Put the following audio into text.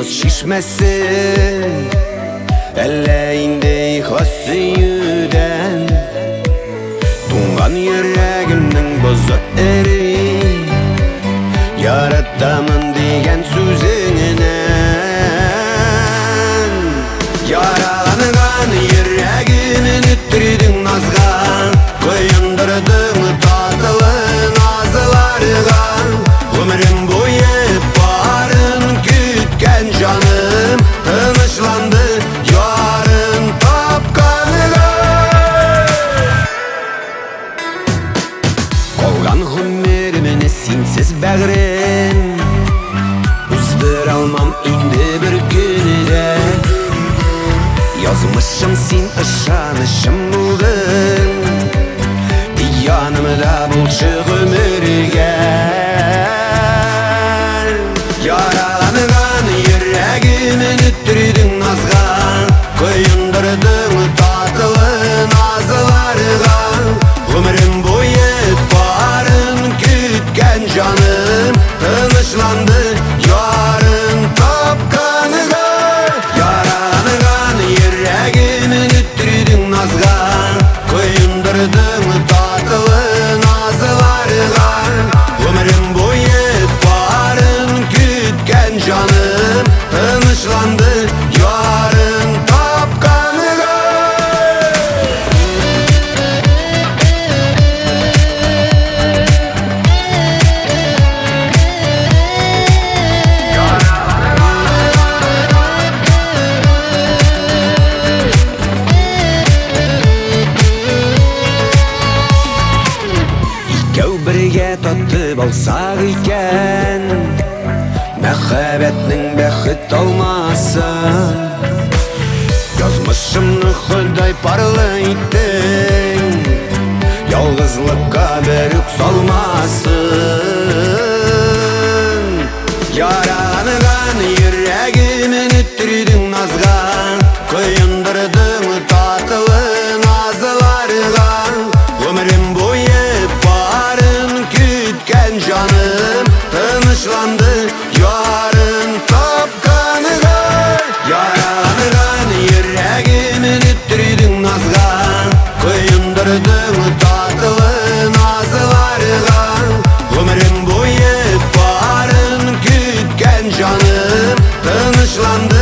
Наз чишмәсе, әллә инде ихлас сөюдән туңган йөрәгемнең бозы эри. Яратамын дигән сүзеңнән яраланган йөрәгемне төрдең назга, коендырдың татлы назларга. Гомерем буе барын көткән җаным тынычланды ярын тапканга. Калган гомеремне синсез, бәгърем, уздыра алмам инде бер көне дә. Язмышым син, ышанычым булдың, тик янымда булчы гомергә. Яраланган йөрәгемне төрдең назга, коендырдың татлы назларга. Гомерем буе барын көткән җаным тынычланды ярын тапканга. Яраланган йөрәгемне төрдең назга, коендырдың татлы назларга. Гомерем буе барын көткән җаным тынычланды ярын тапканга. Икәү бергә татып алсак икән мәхәббәтнең бәхет алмасын. Язмышымны Ходай парлы иттең, ялгызлыкка бер үк салмасын. Яраланган йөрәгемне төрдең назга, коендырдың татлы назларга. Гомерем буе барын көткән җаным тынычланды ярын тапканга. Яраланган йөрәгемне төрдең назга, коендырдың татлы назларга. Гомерем буе барын көткән җаным тынычланды.